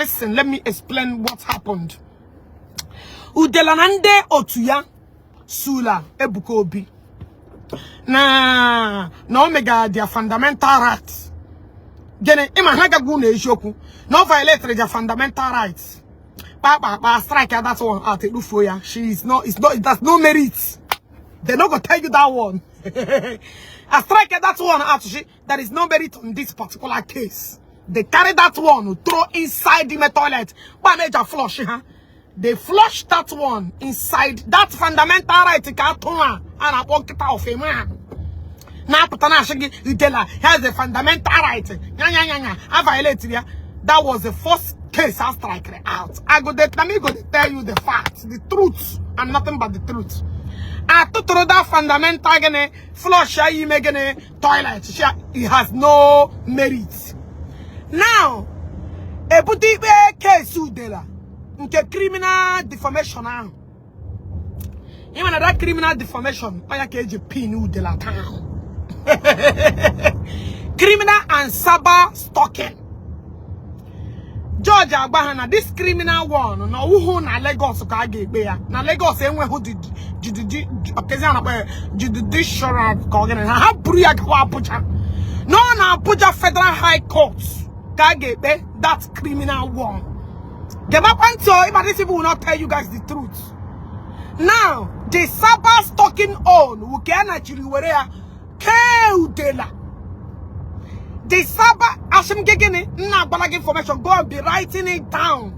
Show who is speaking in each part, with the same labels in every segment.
Speaker 1: Listen, let me explain what happened. Udela na ndị otu ya sula Ebuka Obi na o mega their fundamental rights. Gịnị ịma ha gagwu na eziokwu na o violate their fundamental rights. Kpa kpa kpa, strike that one out, erufuo ya. She is not, it's not, that's no merit. They no go tell you that one. I strike that one out. She, there is no merit on this particular case. They carry that one, throw inside the toilet. Major flush, huh? They flush that one inside that fundamental right. Ka atụ a na-akpọ nkịta of a man. Na-apụta na-asị gị Udela has a fundamental right. Nya nya nya nya. I violate ya. That was the first case I strike out. I go let me go tell you the facts, the truth, and nothing but the truth. Atụtụrụ that fundamental gịnị, flush ya ime gịnị, toilet. It has no merit. Now, ebute ikpe case Udela nke criminal defamation ahụ. Ịma na that criminal defamation ọ ya ka eji pin Udela down. Criminal and cyber stalking. Judge agba ha na this criminal one na ọwụhụ na Lagos ka a ga-ekpe ya. Na Lagos enweghị judiciary ka ọ gịnị ha ha buru ya gawa Abuja. Nọ na Abuja Federal High Court ka a ga-ekpe that criminal one. Gemakwa ntị o, ịma these people will not tell you guys the truth. Now, the cyber stalking own wuke a nachiri were ya kee Udela. The cyber, ashim gị gịnị, nna agbala gị information, go and be writing it down.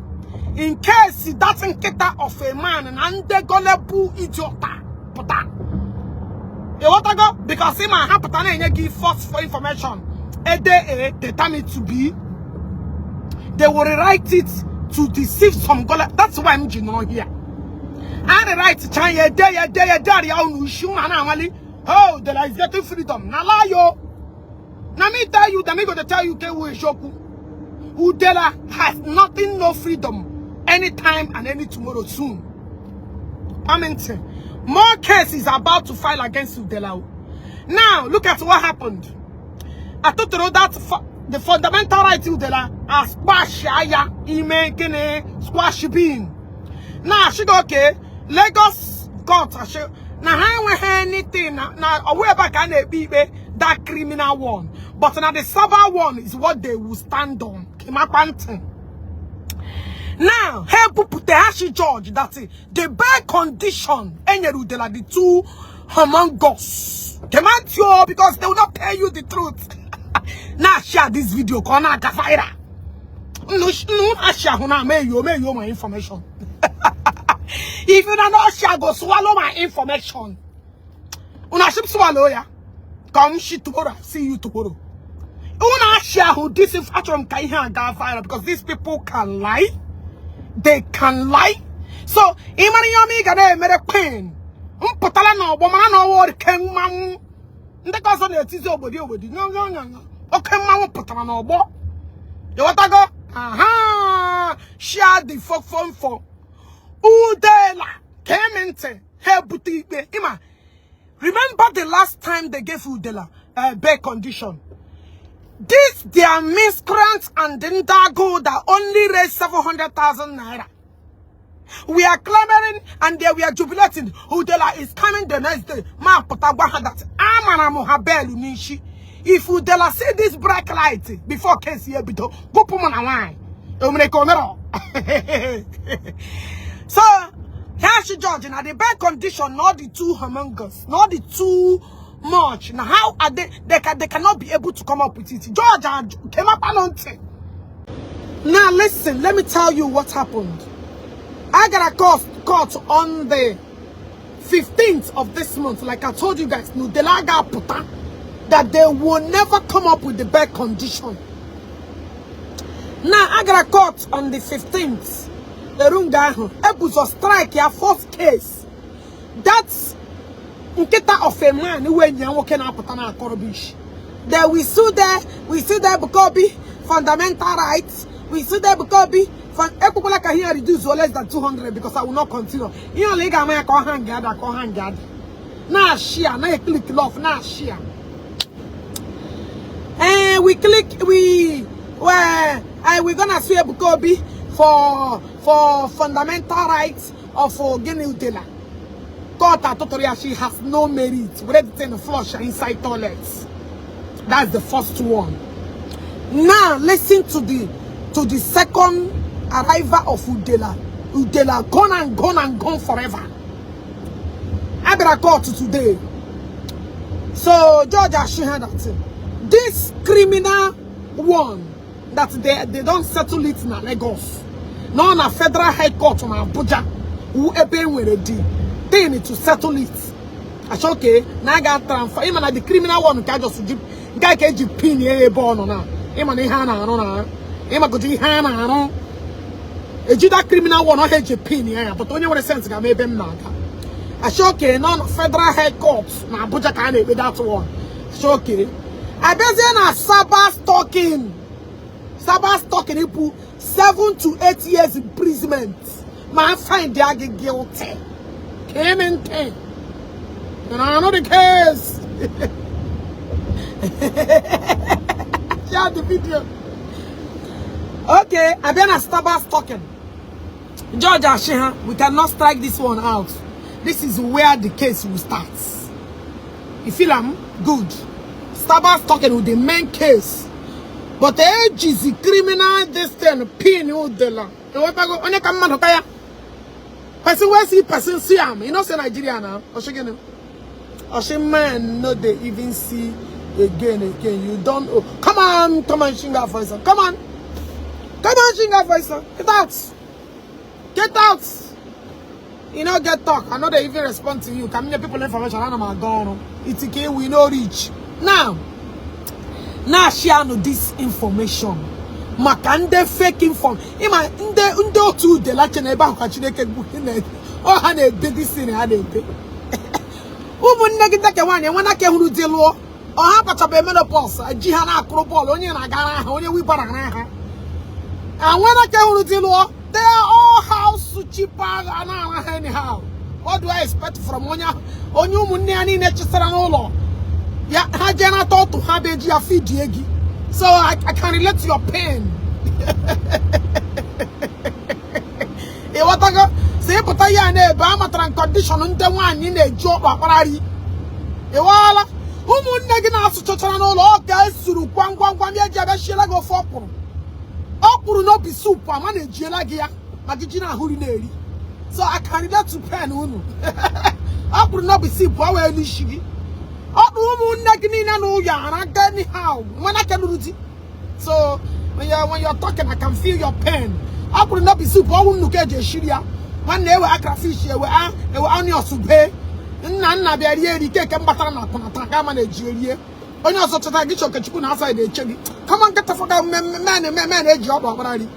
Speaker 1: In case that nkịta of a man na ndị gullible idiot pụta. Ịghọtago? Because ịma ha pụta na-enye gị false for information. Ede A, they turn it to B. They will rewrite it to deceive some gullible. That's why I'm ji nọ here. A rewrite cha ya, ede ya, ede ya, ede ya unu isi unu na-amali. Oh, there is getting freedom. Na lie yo. Na me tell you, na me go to tell you ke wo eziokwu. Udela has nothing, no freedom anytime and any tomorrow soon. Amington. More cases about to file against Udela. Now, look at what happened. Atụtụrụ that the fundamental right Udela a squash ya ime gịnị, squash bin. Now, she go, okay, Lagos court na ha enweghị anything na ọwụ ebe a ka a na-ekpe ikpe that criminal one. But now the cyber one is what they will stand on. Kemakwa ntị. Now, ha ebupụta ha shi judge that the bail condition enyere Udela the two humongous. Kemantị o, because they will not tell you the truth. Now share this video ka ọ na-aga viral. Nnu na share hụ na mee yo my information. If you don't share, go swallow my information. Una ship swallow ya. Come shit tomorrow. See you tomorrow. Una share who this if achọrọ m ka ihe a gaa viral because these people can lie. They can lie. So, ị mara ihe ọma ị ga na-emere queen. Mpụtara n'ọgbọ mara na ọwa oke mmanwụ. Ndị ka ọzọ na-etizi obodo obodo nyo nyo nyo nyo. Oke mmanwụ pụtara n'ọgbọ. Ịghọtago? Aha! Share the phone for Udela. Kee ntị. Ha ebute ikpe. Ịma, remember the last time they gave Udela a bail condition? This their miscreants and Ndago that only raised 700,000 naira. We are clamoring and they we are jubilating. Udela is coming the next day. Ma pụta gwa ha that amara m ha belu n'ishi. If Udela see this bright light before case here bido, gụpụ m na nwanyị. O mere ka o mere. So, here she judge now the bail condition, not the too humongous, not the too much. Now how are they? They cannot be able to come up with it. Judge came up and Now listen, let me tell you what happened. I got a court on the 15th of this month. Like I told you guys, Udela ga-apụta that they will never come up with the bail condition. Now I got a court on the 15th. Erunga ahụ, ebuzo strike ya first case. That's nkịta of a man who enyi ya nwoke na-apụta na akọrọ bish. Then we sue there, we sue there Ebuka Obi, fundamental rights. We sue there Ebuka Obi. Ekwekwala ka ihe reduce to less than 200 because I will not continue. Ihe ọla ị ga-ama ya ka ọ ha nga ada ka ọ ha nga ada. Na share, na click love, na share. Eh, we click, we, well, we're gonna sue Ebuka Obi. for fundamental rights of gịnị Udela. Court atụtụrụ ya, she has no merit, were the thing flush inside toilets. That's the first one. Now listen to the second arrival of Udela. Udela gone and gone and gone forever. Abịara court today. So Judge ashi ha that this criminal one that they don't settle it na Lagos. No, na Federal High Court na Abuja. Who ebe nwere the thing to settle it. Asị okay, na aga transfer. Ịma na the criminal one ka just ji nke a ka eji pin ya ebe ọ nọ na. Ịma na ihe a na-arụ na. Ịma ihe a na-arụ. Ejida criminal one ọha eji pin ya ya, but onye nwere sense ga-ama ebe m na-aga. Asị okay, nọ na Federal High Court na Abuja ka a na-ekpe that one. Asị okay. Abịazie na cyber stalking. Cyber stalking ịpụ 7 to 8 years imprisonment. Ma find ya gị guilty. Came in ntị. And I know the case. Share the video. Okay, abịa na cyber stalking. Judge ashi ha, we cannot strike this one out. This is where the case will start. You feel am? Good. Cyber stalking with the main case. But ejizi criminal this thing pin Udela. Onye ka mmadụ ka ya? Person wey see person see am. You know say Nigeria now. Oshigini. Oshi man no dey even see again again. You don't, oh, come on, come on, Shinga voice. Come on. Come on, Shinga voice. Get out. Get out. You know, get talk. I know they even respond to you. Come here, people information. I know my gone. It's okay, we no reach. Now, now share no this information. Maka ndị fake inform. Ịma ndị otu Udela che na ebe ahụ ka Chineke gbu ọ ha na-ebe this ha na-ebe. Ụmụnne gị deke nwaanyị enwe na hụrụ di lụọ ọha kpachabe menopause ji ha na-akụrụ bọọlụ onye na-agara ha onye wibara ha enwe na hụrụ di lụọ. They are all house cheaper na-ara ha anyhow. What do I expect from onye onye ụmụnne ya niile chisara n'ụlọ ya ha jee nata ọtụ ha bụ eji ya fidie gị? So I can relate to your pain. Ịghọtago? Si ịpụta ya na-ebe a matara condition ndị nwaanyị na-eji ọkpa akpararị. Ịghọọla? Ụmụnne gị na-asụchachara n'ụlọ ọ ka esuru gwam gwam gwam ya eji abịa shiela gị ofe ọkwụrụ ọkwụrụ n'obi soup ama na-ejiela gị ya maka ji na-ahụri na-eri. So I can relate to pain unu. Ọkwụrụ n'obi soup ọ wee n'isi gị ọkpụ ụmụnne gị niile na ụyọ ara ga anyhow nwena ka nụrụ di. So when you're talking, I can feel your pain. Ọkwụrụ n'obi soup ọwụ nnukwu eji eshiri ya nwanne ewe akra fish ewe a ewe onions bee nna nna bịa rie eri keke m batara na akụnata ga ama na-eji erie onye ọzọ chọta gị Chokechukwu na asa na-eche gị. Come on, get the fuck out. Men men eji ọkpa akparari.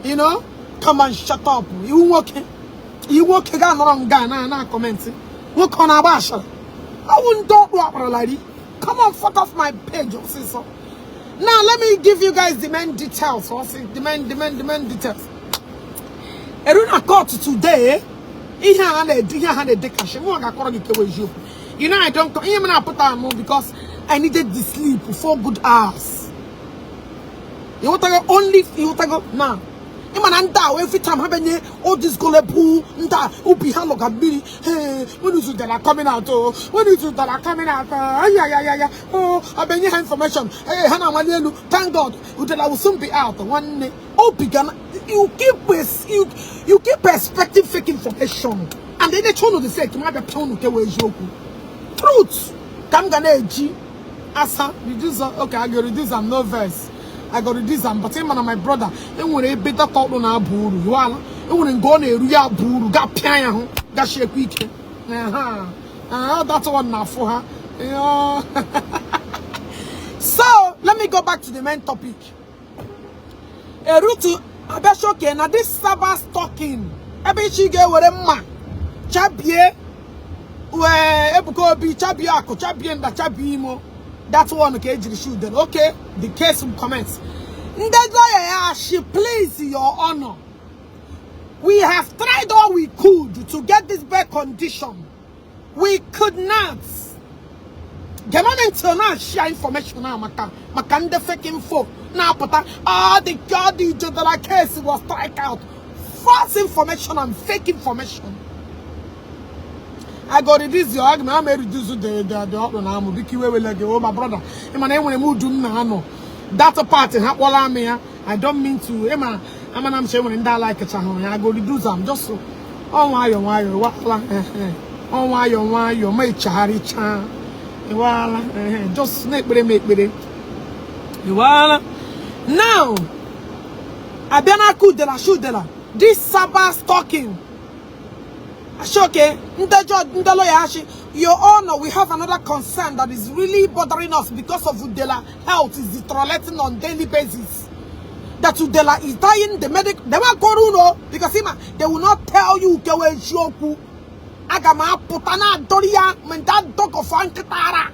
Speaker 1: You know, come on, shut up. Iwu nwoke iwu nwoke ga-anọrọ nga na na comment nwoke ọ na-agba ashara ọwụ ndị ọkpụ akparalari. Come on, fuck off my page ọsịsọ. Now let me give you guys the main details. Ọsị the main details eru na court today. Ihe a na-ede ihe ha na-ede kashi mụ ga-akọrọ gị kewa eziokwu. You know, I don't ihe m na-apụta amụ because I needed the sleep 4 good hours. Ịghọtago? Only ịghọtago now ịma na ndị a every time ha bịanye all this gullible ndị a obi ha lọga mmiri. Hey, when is Udela coming out? Oh, when is Udela coming out? Oh, yeah, oh, abịanye ha information. Hey, ha na-amali elu. Thank God Udela will soon be out. Nwanne obi ga you keep expecting fake information and then they turn the fake ma bịa pịa unu kewa eziokwu. Truth ka m ga na-eji asa reduce. Okay, I go reduce am, no verse. I go reduce am, but ịma na my brother enwere ebe data ọkpụ na-aba uru yiwala enwere nke ọ na-eru ya aba uru ga pịa ya hụ gachiekwa ike. Aha, that one na-afụ ha. Yeah. So let me go back to the main topic. Erutu abịachoke na this cyber stalking ebe ichi ga-ewere mma chabie wee Ebuka Obi chabie akụ chabie nda chabie imo. That one ka ejiri shoot them. Okay, the case will commence. Ndị lawyer ya she, please, your honor, we have tried all we could to get this bail condition. We could not. Gema ntị na share information a maka ndị fake info na-apụta. Ah, the God, the Udela case was strike out. False information and fake information. I go reduce your argument. I may reduce the ọkpụ na amụ biko iwe wele gị. Oh, my brother, ịma na enwere m udu m na anọ that part ha kpọrọ amị ya. I don't mean to, ịma ama na m che enwere ndị ala hụrụ ya. I go reduce am just ọ nwayọ nwayọ wala, ọ nwayọ nwayọ ma echegharịcha iwala, just na-ekpere m ekpere iwala. Now abịa n'aka Udela shi Udela this cyber stalking. Ashoke, ndị judge, ndị lawyer ashi, "Your Honor, we have another concern that is really bothering us because of Udela health is deteriorating on daily basis. That Udela is dying, the medic, they will go no, because him, they will not tell you kewe eziokwu. Aga m apụta na adọrị ya when that dog of nkịtara,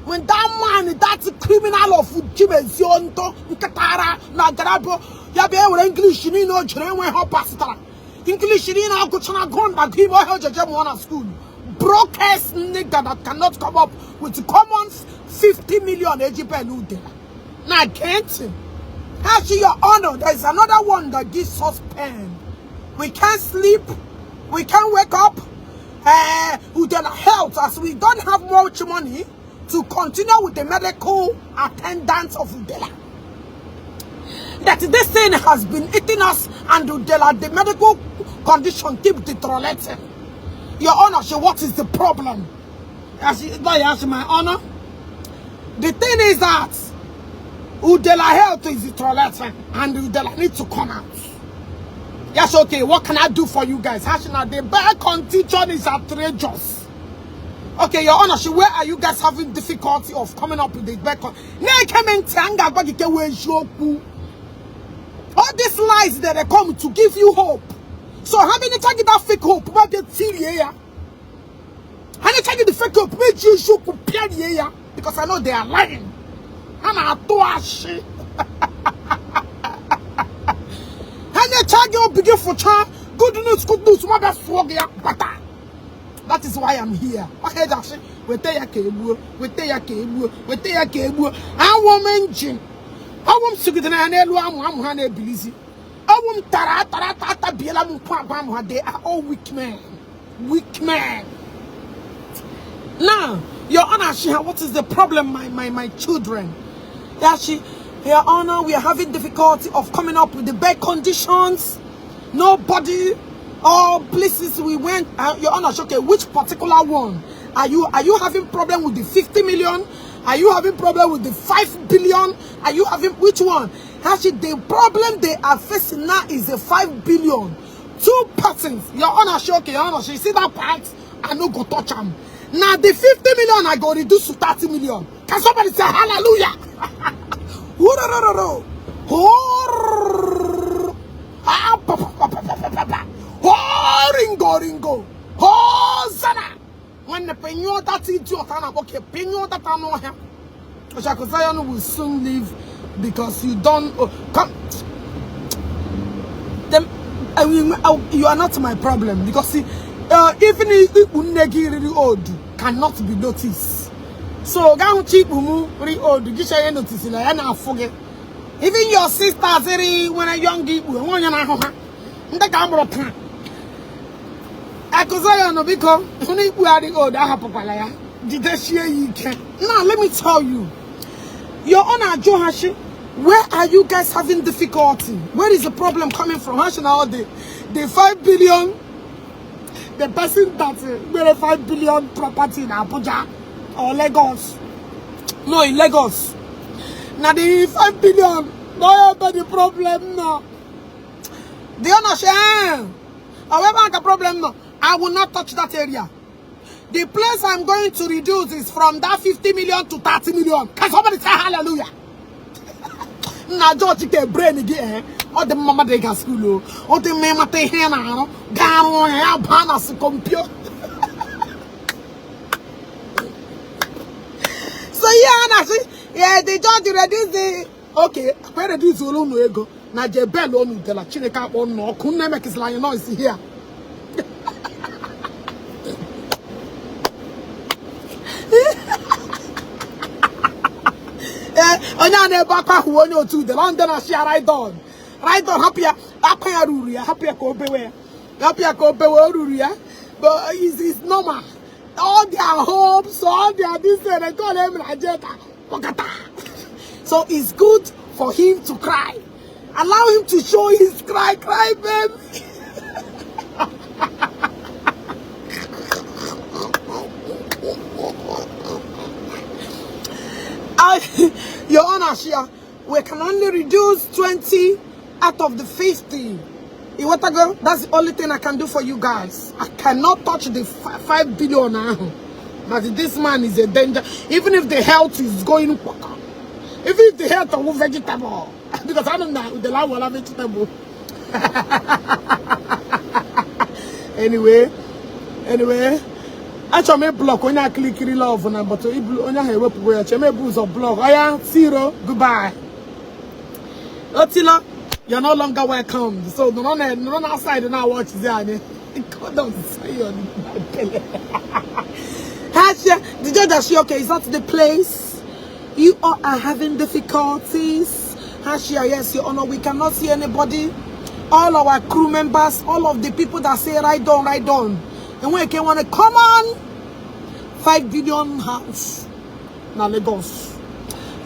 Speaker 1: when that man, that criminal of Chimezie Nto nkịtara na garabụ ya bịa ewere English niile o jere enwe ha pasịtara. English niile agụchara gụọ ndagụ ime ọhịa ojeje mụọ na school. Broke ass nigga that cannot come up with common 50 million eji bail Udela. Now can't Actually, Your Honor, there is another one that gives us pain. We can't sleep. We can't wake up. Udela health, as we don't have much money to continue with the medical attendance of Udela. That this thing has been eating us and Udela, the medical condition keep deteriorating. Your Honor, she, what is the problem?" As she, lawyer, "My Honor, the thing is that Udela health is deteriorating and Udela need to come out." "Yes, okay, what can I do for you guys?" Hashina, the bail condition is outrageous. "Okay, Your Honor, she, where are you guys having difficulty of coming up with the bail con?" All these lies that they come to give you hope. So how many times that fake hope? But they tell you, how many times the fake hope? Make you because I know they are lying. And I do. Begin for good news, good news. That is why I'm here. Okay, weta ya ka egbuo, weta ya ka egbuo, weta ya ka egbuo. Awọ m engine. Awọ m sigidere ya n'elu amụ amụ ha na-ebilizi. Awọ m tara tara atabiela m nkwụ agwa amụ ha. They are all weak men. Weak men. Now, Your Honor, she, "What is the problem, my children?" Yeah, she, "Your Honor, we are having difficulty of coming up with the bail conditions. Nobody, all places we went." Your Honor, okay, "Which particular one? Are you having problem with the 50 million? Are you having problem with the 5 billion? Are you having, which one?" Actually, the problem they are facing now is the 5 billion. Two persons. Your Honor, okay, Your Honor, she see that part, I no go touch them. Now the 50 million, I go reduce to 30 million. Can somebody say hallelujah? Ah, pa, pa, pa, pa, pa, pa, pa. Oh, ringo, ringo. Hosanna. When the penyo that idiot and okay, penyo that I know him. Oshako Zion will soon leave because you don't oh, come. Them, I will, you are not my problem because see, even if unegi old cannot be noticed. So go cheap umu ri old, you notice na ya na forget. Even your sisters when a young people when you na ha. Ndị ka amụrụ taa. Akụzọ no biko, hụ na ikpu adịghị old ahapụkwala ya. Jidesie ya ike. Now let me tell you. Your Honor, Joe Hashi, where are you guys having difficulty? Where is the problem coming from? Hashi now the 5 billion, the person that made a 5 billion property in Abuja or Lagos. No, in Lagos. Now the 5 billion, no have the problem now. The owner say, however, the problem no. I will not touch that area. The place I'm going to reduce is from that 50 million to 30 million. Can somebody say hallelujah? Na George ke brain again. All the mama they got school. All the mama they here now. Garo ya bana si computer. So yeah, na see, yeah, the judge reduce the okay. Where reduce olu no ego. Na je bell onu de la Chineke akpo no kun na make is like noise here. Onye a na-ebe akwa ahụ onye otu Udele ọ ndị na-achị ya. Ride on, ride on. Hapụ ya, akwa ya ruru ya. Hapụ ya ka o bewe ya, hapụ ya ka o bewe, o ruru ya. But it's normal. All their hopes, all their this and they call him Rajeta Pokata. So it's good for him to cry. Allow him to show his cry. Cry, baby. Your Honor, Shia, we can only reduce 20 out of the 50. You want to go? That's the only thing I can do for you guys. I cannot touch the 5 billion now. But this man is a danger. Even if the health is going, even if the health of vegetable, because I don't know the love of vegetable. Anyway, achọrọ m block onye a clickiri love na, but onye ahụ ewepụgo ya. Cheme ebu ụzọ block oya zero. Goodbye, Otila, you're no longer welcome. So nọrọ na nọrọ na outside na watch zi anyị. God don't say on my belly. The judge has, okay, it's not the place you all are having difficulties. Hashia, yes, Your Honor, we cannot see anybody. All our crew members, all of the people that say "ride on, ride on," and when can want to come on 5 billion house now Lagos.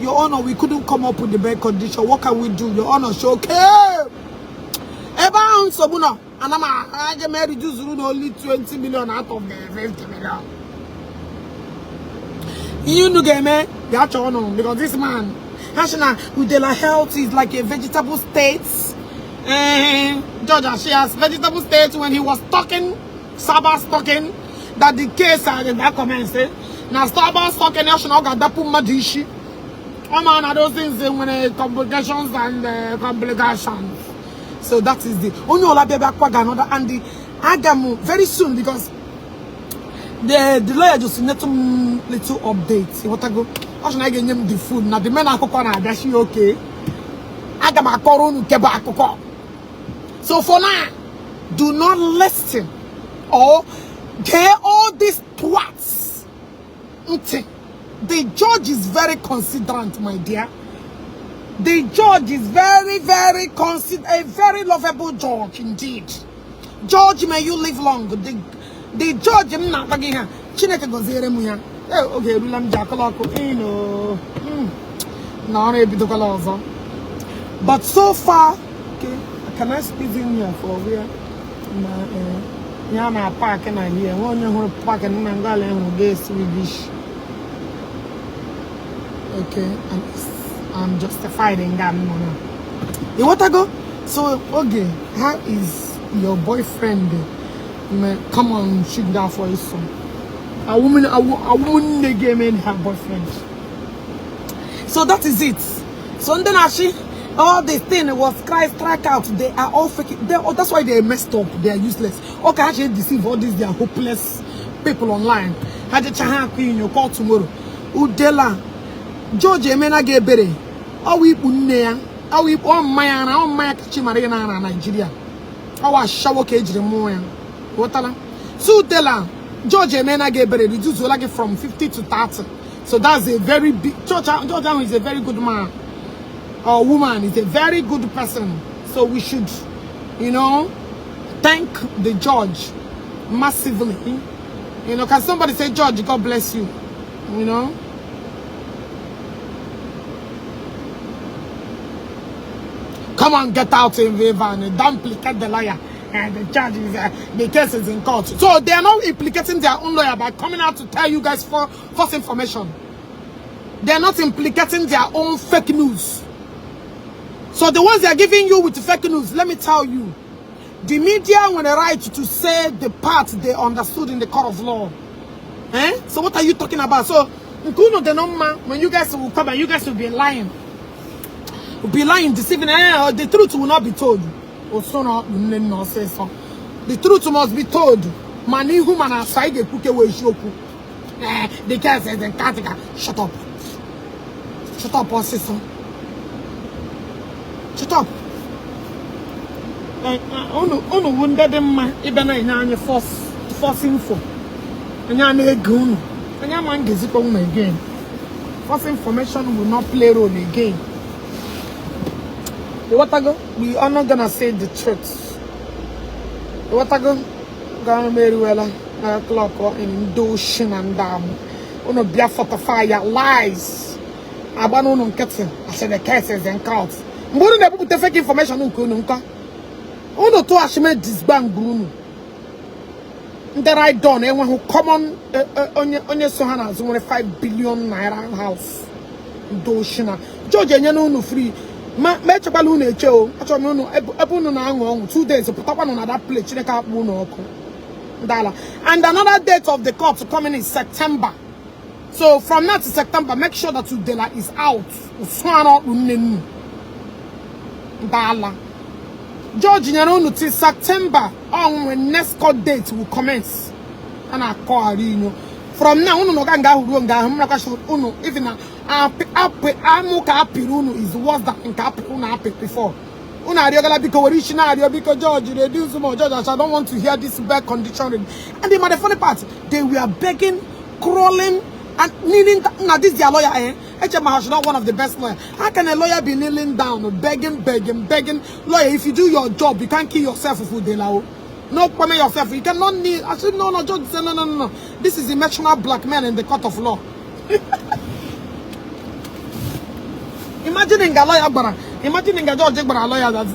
Speaker 1: Your Honor, we couldn't come up with the bed condition. What can we do? Your Honor, show okay. Ebe ahụ nsogbu nọ, ana m aga m reduce only 20 million out of the 50 million. Ihe unu ga-eme, gaa chọọ ọnụ, because this man ha sị na Udela health is like a vegetable state. Judge Ashias vegetable state when he was talking, Sabas talking that the case that commence na Sabas talking ya sị na ọ ga-adapụ mmadụ isi. Ọ ma na those things nwere complications and complications. So that is the onye ọla bịa bịa kwaga another and the aga m very soon, because the lawyer just nyetụ m little update. Ịghọtago? Ọ sị na a ga-enye m the food na the men akụkọ na-abịa shi. Okay, aga m akọrọ unu nke bụ akụkọ. So for now, do not listen or get all these twats ntị. The judge is very considerate, my dear. The judge is very, very consider a very lovable judge indeed. Judge, may you live long. The judge m na-agwa gị ha, Chineke gọziere m ya. Ee, oge erula m ji akọlọ ọkụ ịnụ na ọrụ ebidokwala ọzọ. But so far, okay, can I squeeze in here for where na ya na park na here? Nwe onye hụrụ park na ngala ịhụ ga-esi. Okay, and I'm justified in that no now. You want to go? So, okay, how is your boyfriend? Man, come on, shoot down for his son. A woman again her boyfriend. So that is it. So then actually, all this thing was cry strike out. They are all faking. They, oh, that's why they messed up. They are useless. Okay, actually deceive all these, they are hopeless people online. You call tomorrow. Udela George emena gị ebere. Ọwụ ikpu nne ya, ọwụ ikpu ọ mmanya na ọ mmanya kachi mara na Nigeria. Ọwụ ashawo ka ejiri mụọ ya. Ghọtala? So Udela, George emena gị ebere, reduce gị from 50 to 30. So that's a very big George. George ahụ is a very good man or woman, is a very good person. So we should thank the judge massively. Can somebody say, "Judge, God bless you"? You know? Come on, get out in favor and don't implicate the lawyer. And the judge is, the case is in court. So they are not implicating their own lawyer by coming out to tell you guys for false information. They are not implicating their own fake news. So the ones they are giving you with fake news, let me tell you, the media want a right to say the part they understood in the court of law. Eh? So what are you talking about? So, Nkuno de Noma, when you guys will come and you guys will be lying. Will be lying, deceiving. Eh, the truth will not be told. The truth must be told. Mani human aside the kuke we shoku. Eh, the case is in Katika. Shut up. Shut up, sister. Shut up. Unu wu ndị dị mma ịbịa na-enye anyị false info. Anyị a na-ege unu. Anyị ama ngezikwa unu again. False information will not play role again. Ịghọtago? We are not gonna say the truth. Ịghọtago? Gaa m eriwela na clock in ndị oshi na ndị amụ. Unu bịa fortify your lies. Agba n'unu nkịtị, asị the case is in court. Mgbe unu na-ebupụta fake information nke unu nkọ, unu tụghachime disband unu. Ndị Ride On enweghị common onye so ha n'azụ nwere 5 billion naira house. Ndị oshi na George enye na unu free ma echekwala unu eche o. Achọrọ m unu ebe unu na-aṅụ ọṅụ 2 days, pụtakwanụ na that place. Chineke akpụ unu ọkụ, ndala. And another date of the court coming in September. So from now to September, make sure that Udela is out. Usụara ọkpụ nne nnu ndala. George nyere unu till September on when next court date will commence. A na-akọghara inyo from now. Unu nọga nga ahụ ruo nga ahụ mrakwashi unu. Even na apị amụ ka apịrị unu is worse than nke apịrị unu apị before. Unu arịọgala biko, were isi na-arịọ biko, George, reduce more. George, I don't want to hear this bail condition. And the funny part, they were begging, crawling and kneeling down. Now this their lawyer, eh? HMH, not one of the best lawyer. How can a lawyer be kneeling down, begging, begging, begging? Lawyer, if you do your job, you can't kill yourself if you dey. No, permit yourself. You cannot kneel. I said, No, judge said, No, no, no, no. This is emotional blackmail in the court of law." Imagine in lawyer gbara. Imagine in judge gbara lawyer that.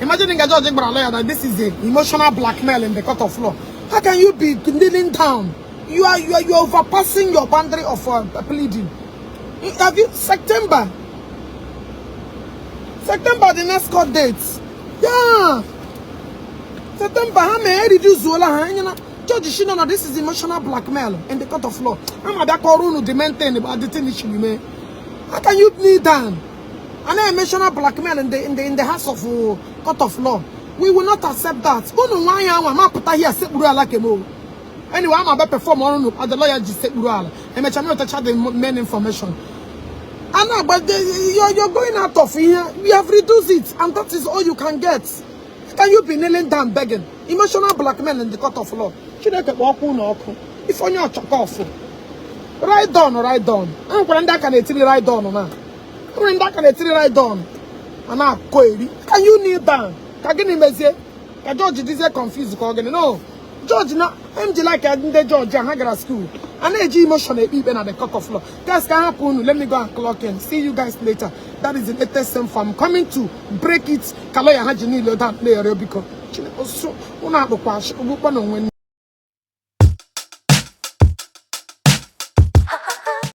Speaker 1: Imagine in judge gbara lawyer that this is a emotional blackmail in the court of law. How can you be kneeling down? You are overpassing your boundary of pleading. Have you September? September, the next court date. Yeah. September, ha may reduce ha na judge shi no, this is emotional blackmail in the court of law. I'm abịa kọrọ unu the main thing about the thing issue me. How can you kneel down? And then emotional blackmail in the house of court of law. We will not accept that. Unu nwaanyị anwa ma pụta here sekpuru ala kemo. Anyway, I'm about perform on unu the lawyer ji sekpuru ala. Emecha me otacha the main information. Anna, but you're going out of here. We have reduced it, and that is all you can get. Can you be kneeling down begging? Emotional blackmail in the court of law. Chineke kpọọ ọkụ na ọkụ. Ife onye ọchọkọ ọfụ. Ride on, ride on. E nwekwara ndị aka na-etiri ride on na. E nwere ndị aka na-etiri ride on. A na-akọ eri. Can you kneel down? Ka gịnị mezie? Ka judge dizie confused ka ọ gịnị? No. Judge na MG like ndị judge a ha gara school. A na-eji emotion ekpe ikpe na the court of law. Guys, ka hapụ unu. Let me go and clock in. See you guys later. That is the latest info. I'm coming to break it. Ka lawyer ha ji niile down na-ere biko. Chineke unu akpụkwa ogbukpọ na onwe.